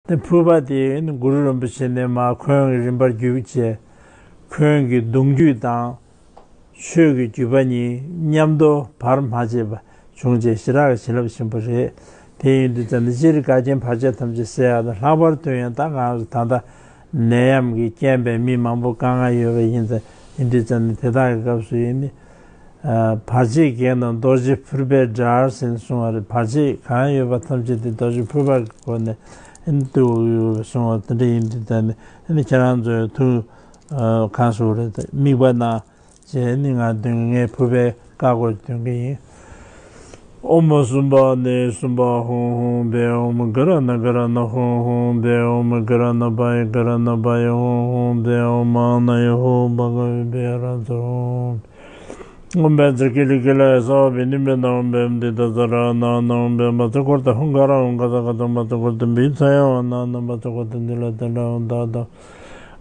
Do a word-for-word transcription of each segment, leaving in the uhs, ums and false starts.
དེ་ཕུར་པ་དེ་ནི་གུ་རུ་རིན་པོ་ཆེ་ནས་མར་འཁོན་གྱི་རིམ་པར་བརྒྱུད་བྱས། འཁོན་གྱི་གདུང་རྒྱུད་དང་ཆོས་ཀྱི་བརྒྱུད་པ་གཉིས་མཉམ་དུ་བར་མ་ཆད་པ་བྱུང་རྗེས་ཞི་དྲག་གི་བྱིན་རླབས་ཆེན་པོ་རེད། དེ་ཡིན་དུས་ཙམ་ནས་སྤྱིར་འགལ་རྐྱེན་བར་ཆད་ཐམས་ཅད་སེལ་ཡག་དང་ལྷག་པར་དུ་ཡང་ད་ང་ཚོ་ད་ལྟ་ནད་ཡམས་ཀྱི་རྐྱེན་པས་མི་མང་པོ་དཀའ་ངལ་ཡོད་པ་ཡིན་ཙང་ཡིན་དུས་ཙམ་ནས་དེ་དག་གི་སྐབས་སུ་ཡིན་ནི། བར་ཆད་བགེགས་རྣམས་རྡོ་རྗེ་ཕུར་པས་བསྒྲལ་ཟེར་གསུངས་པ་རེད། བར་ཆད་གང་ཡོད་པ་ཐམས་ཅད་དེ་རྡོ་རྗེ་ཕུར་པ་གི་སྒོ་ནས་བཏུལ་དགོས་གསུངས་པ་དེ་འདྲ་ཡིན་དུས་ཙམ་ནས་ཁྱེད་རང་ཚོའི་ཐུགས་གང་སོགས་རེད། དམིགས་པ་གནང་བྱས་ནི་ང་འདོན་ངའི་ཕུར་པའི་བཀའ་བསྒོ་འདོན་གྱི་ཡིན། ཨོཾ་སུམྦྷ་ནི་སུམྦྷ་ཧཱུྃ་ཧཱུྃ་བཻ། ཨོཾ་ག་ར་ན་ག་ར་ན་ཧཱུྃ་ཧཱུྃ་བཻ། ཨོཾ་ག་ར་ན་པ་ཡེ་ག་ར་ན་པ་ཡེ་ཧཱུྃ་ཧཱུྃ་བཻ། ཨོཾ་མ་ཎ་ཡེ་ཧཱུྃ་བྷ་ག་བྷེ་ཨ་ར་ཧ་ཏུ་ཧཱུྃ། ཨོཾ་བཛྲ་ཀི་ལི་ཀི་ལ་ཡེ་སྭ་བྷཱ་བི་ནི་མི་ཏ། ཨོཾ་བཻ་མ་ཏི་ཏ་ཙ་ར་ཨ་ན་ཨ་ན། ཨོཾ་བཻ་མ་ཙ་ཀོ་ཏ་ཧཱུྃ་ཀ་ར་ཧཱུྃ་ཀ་ཙ་ཀ་ཏ། མ་ཙ་ཀོ་ཏ་བི་ཙ་ཡ་ཨ་ན་ཨ་ན། མ་ཙ་ཀོ་ཏ་ནི་ལ་ཏ་ལ་ཨ་ད་ད།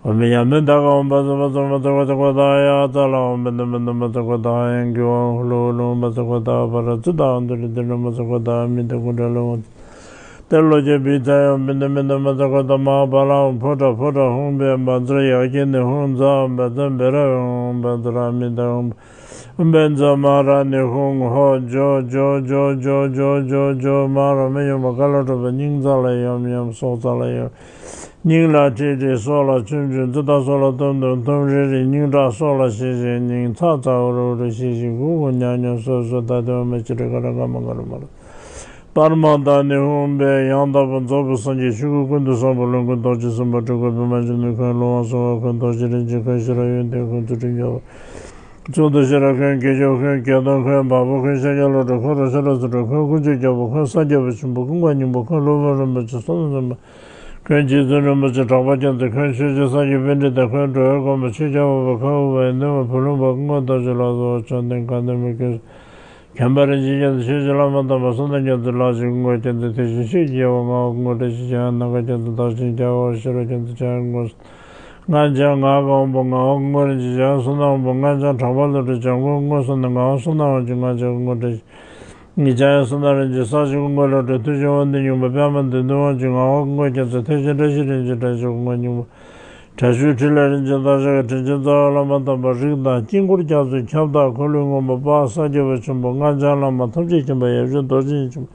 ཨོཾ་ཡ་མི་ད་ག་ཨོཾ་བཛྲ་བཛྲ་མ་ཙ་ཀོ་ཏ་ཀོ་ཏ་ཡ་ཙ་ལ། ཨོཾ་བི་ད་མི་ད་མ་ཙ་ཀོ་ཏ་ཡ་གི་ཨོཾ་ཧུ་ལུ་ཧུ་ལུ། མ་ཙ་ཀོ་ཏ་པ་ར་ཙི་ཏ་ཨ་འདུ་རི་ཏི་ལ། མ་ཙ་ཀོ་ཏ་མི་ད་ཀུ་ཏ་ལ་ཨོ། ཏེ་ལོ་ཀེ་བི་ཙ་ཡ་བི་ད་མི་ད་མ་ཙ་ཀོ་ཏ་མ་པ་ལ་ཨོ་ཕོ་ཏ་ཕོ་ཏ་ཧཱུྃ་བཻ། བཛྲ་ཡ་ཀི་ནི་ཧཱུྃ་ཛ་བཛྲ་བི་ར་ཨོ་བཛྲ་མི་ད་ཨོ། ཨོཾ་བཛྲ་མ་ར་ནི་ཧཱུྃ་ཧོ་ཇོ་ཇོ་ཇོ་ཇོ་ཇོ་ཇོ་ཇོ། མ་ར་མི་ཡོང་བ་ཀ་ལ་གྲུབ་པ་སྙིང་རྩ་ལ་ཡོམ་ཡོམ་སྲོག་རྩ་ལ་ཡོམ། སྙིང་ལ་ཁྲིད་ཁྲིད་སྲོག་ལ་ཆུམ་ཆུམ། ཙི་ཏ་སྲོག་ལ་ཏོམ་ཏོམ་ཏོམ་རི་རི། སྙིང་ཁྲག་སྲོག་ལ་ཤི་ཤི་སྙིང་། ཚ་ཚ་འུར་འུར་ཤི་ཤི་གུ་གུ་ཉག་ཉོག་སོ་སོ་ད་དོན་མ་ཅི་རི་ཀ་ར་ཀ་མ་ཀ་ར་མ་ར། པར་མ་ཏ་ནི་ཧཱུྃ་བཻ། ཡང་དག་པར་རྫོགས་པའི་སངས་རྒྱས་ཆོས་སྐུ་ཀུན་ཏུ་བཟང་པོ་ལོངས་སྐུ་རྡོ་རྗེ་སེམས་དཔའ་སྤྲུལ་སྐུ་པདྨ་འབྱུང་གནས་འཁོན་ཀླུ་དབང་གསང་བ་འཁོན་རྡོ་རྗེ་རིན་ཆེན་འཁོན་ཤེས་རབ་ཡོན་ཏན་འཁོན་ཚུལ་ཁྲིམས་རྒྱལ་བ། གཙུག་ཏུ་ཤེས་རབ་འཁོན་དགེ་སྦྱོར་འཁོན་བརྒྱད་སྟོང་འཁོན་བ་སྤུ་འཁོན་ཤཱཀྱ་བློ་གྲོས་འཁོན་རོ་ཤ་ར་སུ་གྲོས་འཁོན་དཀོན་མཆོག་རྒྱལ་པོ་འཁོན་ས་སྐྱ་པ་ཆེན་པོ་ཀུན་དགའ་སྙིང་པོ་འཁོན་ཀླུ་དབང་རིན་པོ་ཆེ་སོ་ན་སེམས་དཔའ་འཁོན་རྗེ་བཙུན་རིན་པོ་ཆེ་གྲགས་པ་རྒྱ་མཚོ་འཁོན་ཆོས་རྗེ་ས་སྐྱ་པཎྜི་ཏ་འཁོན་འགྲོ་བའི་མགོན་པོ་ཆོས་རྒྱལ་འོད་འཕགས་འཁོན་དབུ་བའི་སྣེ་མོ་བུ་ལོན་པ་ཀུན་དགའ་རྡོ་རྗེ་ལ་སོགས་བཅོམ་ལྡན་གང་འདུལ་མི་འཁོན། མཁན་པ་རིན་ཆེན་རྒྱ་མཚོ་ཆོས་ཀྱི་བླ་མ་དམ་པ་བསོད་ནམས་རྒྱ་མཚོ་ལག་ཞིག་ཀུན་དགའ་རྒྱ་མཚོ་ཐེག་ཆེན་ཆོས་ཀྱི་རྒྱལ་པོ་ངག་དབང་ཀུན་དགའ་བཀྲ་ཤིས་འཆང་ཡང་ནམ་མཁའ་རྒྱ་མཚོ་བདག་ཆེན་རྒྱལ་བ་ཤེས་རབ་རྒྱ་མཚོ་འཆང་ཡང་ཀུན། ང་འཆང་ངག་དབང་པོ་ངག་དབང་ཀུན་དགའ་རིན་ཆེན་འཆང་ཡང་བསོད་ནམས་དབང་པོ་ང་འཆང་གྲགས་པ་བློ་གྲོས་འཆང་ཀུན་དགའ་བསོད་ནམས་ངག་དབང་བསོད་ནམས་དབང་ཆེན་ང་འཆང་ཀུན་དགའ་རིན་ཆེན་ངག་འཆང་ཡང་བསོད་ནམས་རིན་ཆེན་ས་གཞི་ཀུན་དགའ་བློ་གྲོས་མཐུ་ཆེན་དབང་འདུས་སྙིང་པོ་པདྨ་འདུས་མདུན་དབང་ཆེན་ངག་དབང་ཀུན་དགའ་རྒྱ་མཚོ་ཐེག་ཆེན་བཀྲ་ཤིས་རིན་ཆེན་བཀྲ་ཤིས་ཀུན་དགའ་སྙིང་པོ། དྲག་ཤུལ་ཕྲིན་ལས་རིན་ཆེན་སྟག་ཞལ་གྱི་དྲིན་ཅན་རྩ་བའི་བླ་མ་དམ་པ་རིགས་དང་དཀྱིལ་འཁོར་རྒྱ་མཚོའི་ཁྱབ་བདག་འཁོར་ལོའི་མངོན་པ་དཔལ་ས་སྐྱ་པ་ཆེན་པོ་སྔགས་འཆང་བླ་མ་ཐམས་ཅད་མཁྱེན་པ་ཡབ་བྱུང་རྡོ་རྗེ་འཆང་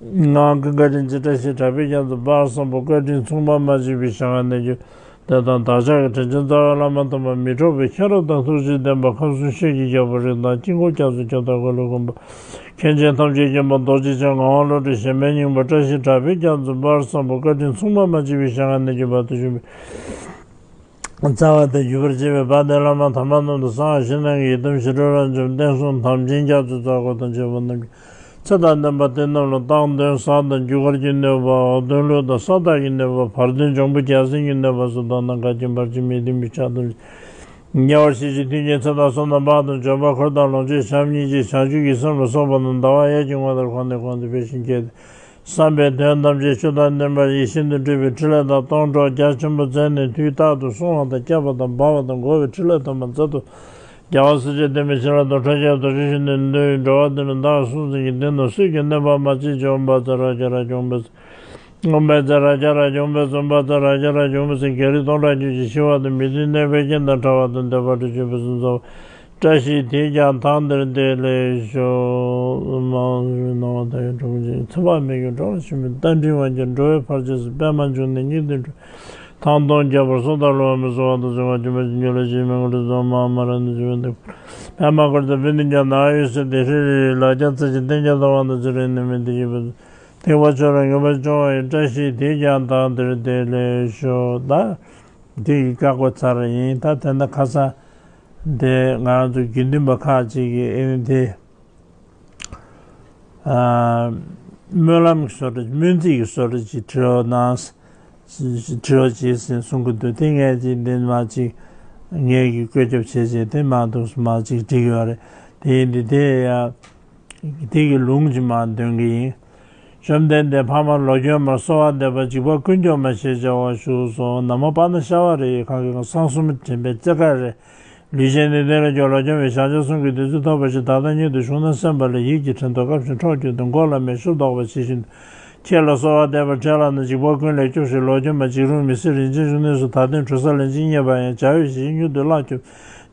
ངག་དབང་ཀུན་དགའ་རིན་ཆེན་བཀྲ་ཤིས་གྲགས་པའི་རྒྱ་མཚོ་དཔལ་བཟང་པོ་བཀའ་དྲིན་མཚུངས་པ་མ་མཆིས་པའི་ཞལ་སྔ་ནས་ཀྱང་དེ་དང་བདག་ཅག་གི་དྲིན་ཅན་རྩ་བའི་བླ་མ་དམ་པ་མི་འཕྲོགས་པའི་མཁྱེན་རབ་དང་ཐུགས་རྗེ་ལྡན་པ་ཁམས་གསུམ་ཤེལ་གྱི་རྒྱལ་པོ་རིགས་དང་དཀྱིལ་འཁོར་རྒྱ་མཚོའི་ཁྱབ་བདག་འཁོར་ལོའི་མགོན་པོ། མཁན་ཆེན་ཐམས་ཅད་མཁྱེན་པ་རྡོ་རྗེ་འཆང་ངག་དབང་བློ་གྲོས་གཞན་ཕན་སྙིང་པོ་བཀྲ་ཤིས་གྲགས་པའི་རྒྱ་མཚོ་དཔལ་བཟང་པོ་བཀའ་དྲིན་མཚུངས་པ་མ་མཆིས་པའི་ཞལ་སྔ་ནས་ཀྱང་བར་དུ་བྱོན་པའི་རྩ་བ་དང་བརྒྱུད་པར་བཅས་པའི་དཔལ་ལྡན་བླ་མ་དམ་པ་རྣམས་དང་གསང་བ་ཞིང་གནས་ཀྱི་ཡི་དམ་ཞི་ཁྲོ་རབ་འབྱམས་བསྟན་སྲུང་དམ་ཅན་རྒྱ་མཚོའི་ཚོགས་འཁོར་དང་བཅས་པ་རྣམས་ཀྱི་ཚེ་དང་ལྡན་པ་དེ་རྣམས་ལ་སྟེང་གདོན་གཟའ་དང་རྒྱུ་སྐར་གྱི་གནོད་པ། འོག་གདོན་ཀླུ་དང་ས་བདག་གི་གནོད་པ། བར་གདོན་འབྱུང་པོ་རྒྱལ་བསེན་གྱི་གནོད་པ་སོགས་དག་སྣང་འགལ་རྐྱེན་བར་ཆད་མི་མཐུན་པའི་ཕྱོགས་ཐམས་ཅད་ཉེ་བར་ཞི་ཞིང་མཐུན་རྐྱེན་ཚེ་དང་བསོད་ནམས་དཔལ་དང་འབྱོར་པ་འཁོར་དང་ལོངས་སྤྱོད་བྱམས་སྙིང་རྗེ་བྱང་ཆུབ་ཀྱི་སེམས་ལ་སོགས་པ་རྣམས་ཟླ་བ་ཡར་གྱི་ངོ་ལྟར་གོང་ནས་གོང་དུ་འཕེལ་ཞིང་རྒྱས་ཏེ། བསམ་པའི་དོན་ཐམས་ཅད་ཆོས་དང་ལྡན་པ་ཡིད་བཞིན་དུ་འགྲུབ་པའི་ཕྲིན་ལས་དང་སྡོང་གྲོགས་རྒྱ་ཆེན་པོ་མཛད་ནས་དུས་རྟག་ཏུ་བསྲུང་བ་དང་བསྐྱབ་པ་དང་སྦ་བ་དང་འགོག་པའི་ཕྲིན་ལས་དམ་པ་མཛད་དོ། རྒྱལ་བ་སྲས་བཅས་བསྟན་པའི་བྱིན་རླབས་དང་ཁྲོ་རྒྱལ་རྡོ་རྗེ་ཞི་གནས་འདུལ་བའི་འགྲོ་བ་འདི་ནི་བདག་གསུང་ཚིག་གི་མདུན་དུ་སུས་ཀྱང་གནོད་པ་མ་མཆིས་ཀྱང་། ཨོཾ་བཛྲ་ཛ་ར་ཛ་ར་ཛ་ཨོཾ་བཛྲ་ཛ་ར་ཛ་ར་ཛ་ཨོཾ་བཛྲ་ཛ་ར་ཛ་ར་ཛ་ཨོཾ་བཛྲ་རྒྱལ་རིགས་སྟོང་ཕྲག་རྒྱུད་ཀྱི་ཞི་བ་དང་མི་མཐུན་གནོད་པའི་རྐྱེན་དང་བྲལ་བ་དང་འདོད་པ་དང་བཅས་པ་སུམ་ཚོགས་པ། བཀྲ་ཤིས་དེས་ཀྱང་དེང་འདིར་བདེ་ལེགས་ཤོག །མ་ཧོ་ནང་བ་དང་ཡང་གྲོགས་ཀྱི་ཚེ་དཔག་མེད་ཀྱི་འགྲོ་བ་ཞི་མི་རྟ་མགྲིན་དབང་གྱུར་འགྲོ་བའི་བར་ཆད་སོགས་པདྨ་འབྱུང་གནས་སྙིང་ཐིག་འགྲོ། ཐང་སྟོང་རྒྱལ་པོར་སོགས་དང་ལོ་མི་གསོད་པ་དང་གསོད་པ་སྐྱོན་པ་ཅི་མྱོང་ལ་ཞི་མི་མངོན་སུམ་མ་མ་ར་ནི་ཞི་བ་འདི། པདྨ་འཁོར་དང་པཎྜི་ཏ་ནག་ཡོད་ཟེར་ཏེ་ཧྲི་རི་རི་ལ་རྒྱ་ཚ་ཞིང་བསྟན་རྒྱ་དང་བ་དང་ཚེ་རིང་ནས་མི་འདི་ཡིན་པ། ཐེག་པ་ཆོས་ལ་ངེས་པར་སྐྱོང་བ་ཡི། བཀྲ་ཤིས་དེས་ཀྱང་དེང་འདིར་བདེ་ལེགས་ཤོག་ད་འདི་ཡི་བཀའ་བསྒོ་ཚར་ཡིན། ད་དེ་འདྲ་ཁ་སང་དེ་ང་ཚོ་དགེ་འདུན་པ་ཁག་ཅིག་གིས་ཨེ་ནི་དེ། ཨ། སྨོན་ལམ་གྱི་བཟོ་འདྲ་སྨོན་ཚིག་གི་བཟོ་འདྲ་ཅིག་བྲིས་གནང་། བྲིས་རོགས་བྱེད་ཟེར་གསུང་གི་འདུག་དེ་ངས་ཅིག་འདི་མ་ཅིག་ངས་ཀྱི་བཀོད་ཁྱབ་བྱས་བྱས་དེ་མ་འདུག་མ་ཅིག་བྲིས་ཡོད་རེད། དེ་ཡིན་དུས་དེ་ཡ། དེ་གི་ལུང་ཅིག་མར་འདོན་གི་ཡིན། བཅོམ་ལྡན་འདས་འཕགས་མ་ལོ་གྱོན་མར་གསོལ་བ་འདེབས་པ་འཇིགས་པ་ཀུན་སྐྱོབ་མ་ཞེས་བྱ་བ་བཞུགས་སོ། ན་མོ་པ་ཎ་ཤ་བ་རི་ཡི་གང་གི་གསང་གསུམ་དྲན་པའི་རྩེ་དགའ་རེ། ལུས་ཅན་ནད་གདོན་ལས་སྐྱོབ་ལོ་གྱོན་པའི་ཕྱག་རྒྱ་གསུམ་གྱི་བདུད་རྩི་ཐོབ་པར་ཤོག །ད་ལྟ་ཉིད་དུ་བཞུགས་ན་སེམས་པ་ལ་ཡིད་ཀྱི་དྲན་རྟོག་སྐབས་ཤིག་འཕྲོག་གྱུར་ཏེ་མགོ་ལ་མེ་ཤོག་ལྡོག་པ་ཇི་བཞིན་དུ། ཁྱེད་ལ་གསོལ་བ་འདེབས་པར་བྲེལ་ལ་ནི། འཇིགས་པ་ཀུན་ལས་སྐྱོབས་ཤིག་ལོ་གྱོན་པ། འཇིགས་རུང་མི་སྲིད་རིན་ཆེན་གཞོན་ནུ་སོགས། ད་ལྟའི་གྲོལ་ས་ལན་ཅིག་རྙེད་པ་ཡང་། བྱ་བའི་གཞི་མྱུར་དུ་བརླག་གྱུར།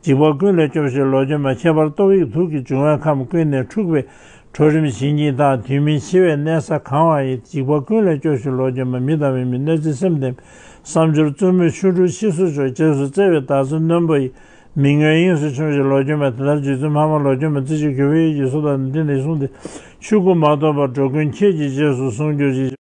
འཇིགས་པ་ཀུན་ལས་སྐྱོབས་ཤིག་ལོ་གྱོན་པ། ཁྱད་པར་ཏོག་དབྱིབས་དུག་གི་འབྱུང་བས་ཁམས་ཀུན་ནས་འཁྲུགས་པའི་འཕྲོ་རིམ་བྱེད་ཉེན་དང་། དུས་མིན་འཆི་བའི་གནས་ས་གང་བ་ཡི། འཇིགས་པ་ཀུན་ལས་སྐྱོབས་ཤིག་ལོ་གྱོན་པ། མི་དང་མི་མིན་གནོད་འཚེ་སེམས་ལྡན་པའི། བསམ་སྦྱོར་རྩུབ་མོས་ཆོ་འཕྲུལ་ཕྱིས་སུ་ཕྱོགས། རྗེས་སུ་བརྩེ་བའི་བདག་འཛིན་རྣོན་པོ་ཡིས། མི་མངོན་དབྱིངས་སུ་མཆོངས་ཤིག་ལོ་གྱོན་པ། དེ་ལྟར་རྗེ་བཙུན་འཕགས་མ་ལོ་གྱོན་པ་རྩེ་གཅིག་གུས་པ་ཡིད་ཀྱིས་གསོལ་ཏོ། འདི་ནི་གསུངས་ཏེ། ཆོས་སྐུ་མ་ཐོབ་བར་འགྲོ་ཀུན་ཁྱེད་ཀྱི་རྗེས་སུ་བཟུང་གྱུར་ཅིག།